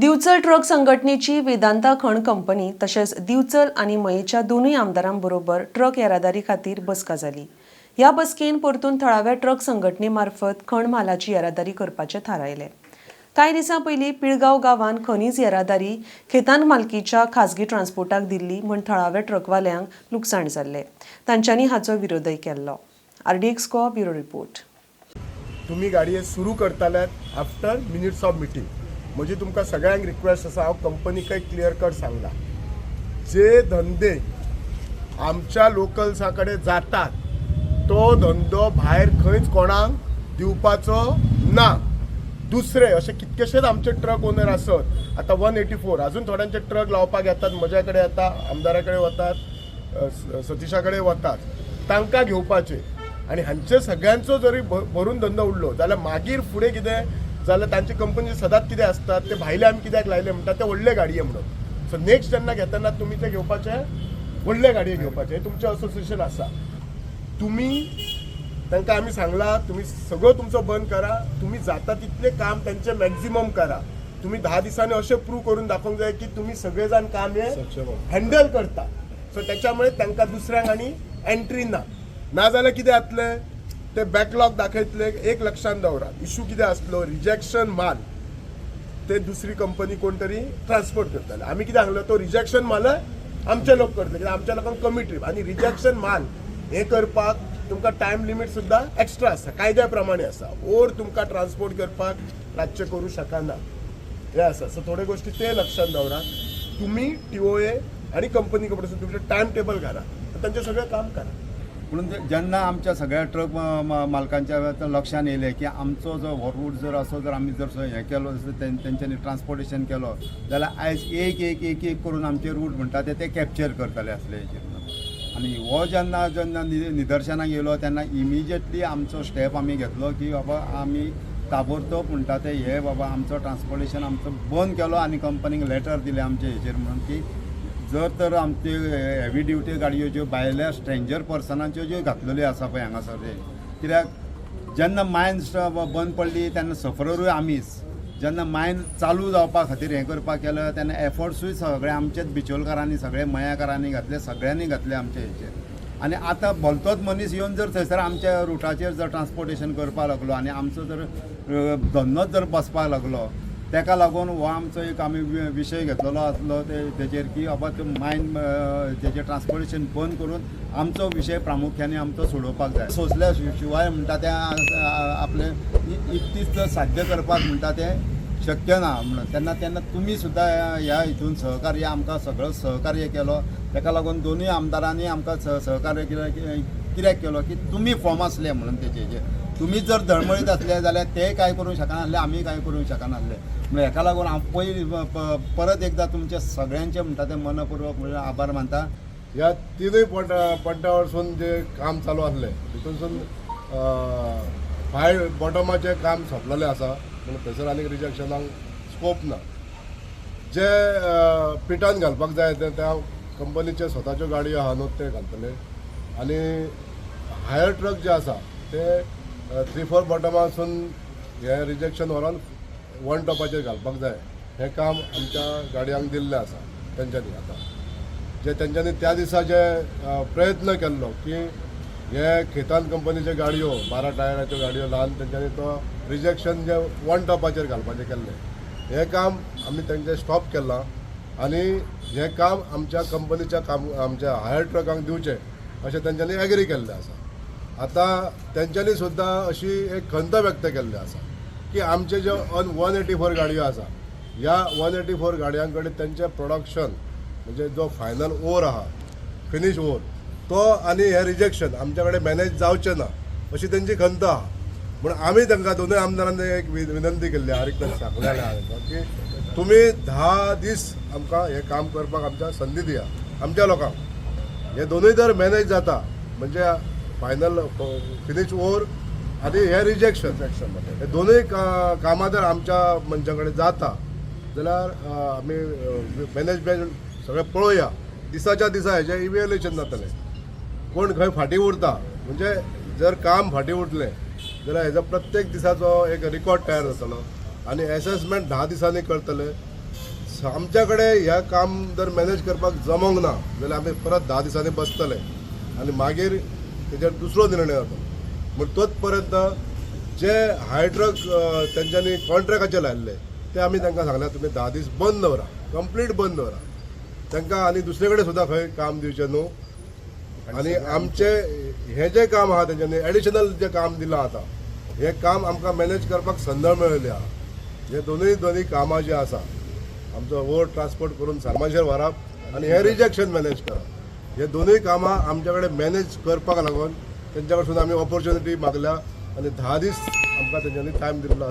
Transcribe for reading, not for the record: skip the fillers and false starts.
Divchal truck संघटनेची वेदांता खण company तशेंच दिवचल आनी मयेच्या दोनूय आमदारां बरोबर ट्रक येरादारी खातीर बसका जाली. ह्या बसकेन परतून थळाव्या ट्रक संघटने मार्फत खण म्हालाची येरादारी करपाचें थारायलें. कांय दिसां पयलीं पिळगांव गांवान खनीज येरादारी खेतान मालकीच्या खाजगी ट्रान्सपोर्टाक दिल्ली म्हूण थळाव्या ट्रकवाल्यांक लुकसाण जाल्लें. तांच्यांनी हाचो विरोधय केल्लो. आरडीएक्स को ब्युरो रिपोर्ट. तुमी गाडये सुरू करताल्यात आफ्टर मिनिट्स ऑफ मिटींग. म्हजी तुमकां सगळ्यांक रिक्वेस्ट आसा, हांव कंपनीकय क्लियर कट सांगला, जे धंदे आमच्या लोकल्सा कडेन जातात तो धंदो भायर खंयच कोणाक दिवपाचो ना. दुसरे अशे कितकेशेच आमचे ट्रक ओनर आसत. आतां 184 अजून थोड्यांचे ट्रक लावपाक येतात, म्हज्या कडेन येता, आमदारा कडेन वतात, सतीशा कडेन वतात, तांकां घेवपाचे. आनी हांचे सगळ्यांचो जरी भरून धंदो उरलो जाल्यार मागीर फुडें कितें जाल्यार तांची कंपनी सदांच कितें आसतात, ते भायले आमी कित्याक लायले म्हणटा ते व्हडले गाडये म्हणून. सो नेक्स्ट जेन्ना घेतना तुमी ते घेवपाचे, व्हडले गाडये घेवपाचे. हें तुमचें असोसिएशन आसा, तुमी तांकां आमी सांगला, तुमी सगळो तुमचो बंद करा, तुमी जाता तितलें काम तांचें मॅक्झिमम करा. तुमी 10 दिसांनी अशें प्रूव करून दाखोवंक जाय की तुमी सगळे जाण काम हें हँडल करता. सो त्याच्यामुळे तांकां दुसऱ्यांक आनी एंट्री ना. नाजाल्यार कितें जातलें, ते बॅकलॉग दाखयतले. एक लक्षांत दवरात, इशू कितें आसलो, रिजेक्शन माल ते दुसरी कंपनी कोण तरी ट्रान्सपोर्ट करताले. आमी कितें सांगलो, तो रिजेक्शन माल आमचे लोक करतले, कित्याक आमच्या लोकांक कमी ट्रीप. आनी रिजेक्शन माल हे करपाक तुमकां टायम लिमीट सुद्दां एक्स्ट्रा आसा, कायद्या प्रमाणे आसा. ओर तुमकां ट्रान्सपोर्ट करपाक रातचें करूं शकना, हे आसा. सो थोड्यो गोश्टी ते लक्षांत दवरात. तुमी टीओए आनी कंपनी कडेन तुमचें टायम टेबल घाला, तांचें सगळें काम करा. म्हणून जेन्ना आमच्या सगळ्या ट्रक मालकांच्या लक्षात येयलें की आमचो जो हो रूट जर असो जर आमी जर हें केलो, तेंच्यांनी ट्रान्सपोर्टेशन केलो जाल्यार आयज एक एक एक एक करून आमचे रूट म्हणटा ते ते कॅप्चर करतले आसले हेजेर म्हणून. आनी हो जेन्ना जेन्ना निदर्शनाक येयलो तेन्ना इमिजिएटली आमचो स्टेप आमी घेतलो की बाबा आमी ताबडतोब म्हणटा ते हे बाबा आमचो ट्रान्सपोर्टेशन आमचो बंद केलो आनी कंपनीक लेटर दिलें आमचे हेजेर म्हणून की जर तर आमचे हेवी ड्युटी गाडयो ज्यो भायल्या स्ट्रेंजर पर्सनांच्यो ज्यो घातलेल्यो आसा पळय हांगासर ते, कित्याक जेन्ना मायन बंद पडली तेन्ना सफररूय आमीच. जेन्ना मायन चालू जावपा खातीर हें करपाक केलें तेन्ना एफर्ट्सूय सगळे आमचेच बिचोलकारांनी, सगळे मयाकारांनी घातले, सगळ्यांनी घातले आमचे हेचेर. आनी आतां भलतोच मनीस येवन जर थंयसर आमच्या रुटाचेर जर ट्रान्सपोर्टेशन करपाक लागलो आनी आमचो जर धंदोच जर बसपाक लागलो, तेका लागून हो आमचो एक आमी विशय घेतलेलो आसलो ते तेजेर की बाबा त्यो मायन तेजें ट्रान्सपोर्टेशन बंद करून आमचो विशय प्रामुख्याने आमचो सोडोवपाक जाय. सोंसल्या शिवाय म्हणटा तें आपलें इतलीच जर साध्य करपाक म्हणटा तें शक्य ना म्हणून तेन्ना तेन्ना तुमी सुद्दां ह्या हितून सहकार्य आमकां सगळो सहकार्य केलो. तेका लागून दोनूय आमदारांनी आमकां सहकार्य कित्याक केलो की तुमी फॉर्म आसले म्हणून तेजे हेजेर तुमी जर धळमळीत आसले जाल्यार ते कांय करूंक शकनासले, आमी कांय करूंक शकनासले. म्हणून हेका लागून हांव पयलीं परत एकदां तुमचे सगळ्यांचे म्हणटा ते मनपूर्वक म्हणल्यार आभार मानता. ह्या तिनूय पॉयंटा वरसून जे काम चालू आसलें, तितूनसून फाय बॉटमाचें काम सोंपलेलें आसा, म्हणून थंयसर आनीक रिजेक्शनाक स्कोप ना. जे पिटान घालपाक जाय ते त्या कंपनीचे स्वताच्यो गाडयो आहा न्हू, ते घालतले. आनी हायर ट्रक जे आसा ते थ्री फोर बॉटमासून हे रिजेक्शन व्हरोन वन टॉपाचेर घालपाक जाय, हें काम आमच्या गाडयांक दिल्लें आसा तेंच्यांनी. आतां जे तेंच्यांनी त्या दिसा जे प्रयत्न केल्लो की हे खेतान कंपनीच्यो गाडयो, 12 टायराच्यो गाडयो ल्हान, तेंच्यांनी तो रिजेक्शन जे वन टॉपाचेर घालपाचें केल्लें, हें काम आमी तेंचें स्टॉप केलां. आनी हें काम आमच्या कंपनीच्या काम आमच्या हायर ट्रकांक दिवचें अशें तेंच्यांनी एग्री केल्लें आसा. आतां तेंच्यांनी सुद्दां अशी एक खंत व्यक्त केल्ली आसा की आमचे ज्यो 184 गाडयो आसा, ह्या 184 गाडयां कडेन तेंचें प्रोडक्शन म्हणजे जो फायनल ओर आहा, फिनीश ओर तो आनी हे रिजेक्शन आमच्या कडेन मॅनेज जावचें ना अशी तेंची खंत आहा. म्हूण आमी तांकां दोनूय आमदारांनी एक विनंती केल्ली आहा, रिक्वेस्ट सांगलेलें आहा की तुमी 10 दीस आमकां हें काम करपाक आमच्या संदी दिया. आमच्या लोकांक हे दोनूय जर मॅनेज जाता, म्हणजे फायनल फिनीश ओर आनी हे रिजेक्शन, हे दोनूय कामां जर आमच्या मनशां कडेन जाता जाल्यार आमी मॅनेजमेंट सगळें पळोवया. दिसाच्या दिसा हेजें इवेल्युएशन जातलें, कोण खंय फाटीं उरता. म्हणजे जर काम फाटीं उरलें जाल्यार हेजो प्रत्येक दिसाचो एक रिकॉर्ड तयार जातलो आनी एसेसमेंट 10 दिसांनी करतले. आमच्या कडेन हें काम जर मॅनेज करपाक जमोंक ना जाल्यार आमी परत 10 दिसांनी बसतले आनी मागीर तेजेर दुसरो निर्णय जाता. म्हण तोच पर्यंत जे हाय ट्रक तेंच्यांनी कॉन्ट्रॅक्टाचेर लायल्ले ते आमी तांकां सांगल्या तुमी 10 दीस बंद दवरा, कंप्लीट बंद दवरा तांकां आनी दुसरे कडेन सुद्दां खंय काम दिवचें न्हू. आनी आमचे हें जें काम आहा तेंच्यांनी एडिशनल जें काम दिलां आतां हें काम आमकां मॅनेज करपाक संद मेळिल्ली आहा. हे दोनूय दोनूय कामां जीं आसा आमचो ओवर ट्रान्सपोर्ट करून सालमाशेर व्हरप आनी हें रिजेक्शन मॅनेज करप, हे दोनूय कामां आमच्या कडेन मॅनेज करपाक लागून तेंच्या कडसून आमी ऑपॉर्च्युनिटी मागल्या आनी 10 दीस आमकां तेंच्यांनी टायम दिल्लो आसा.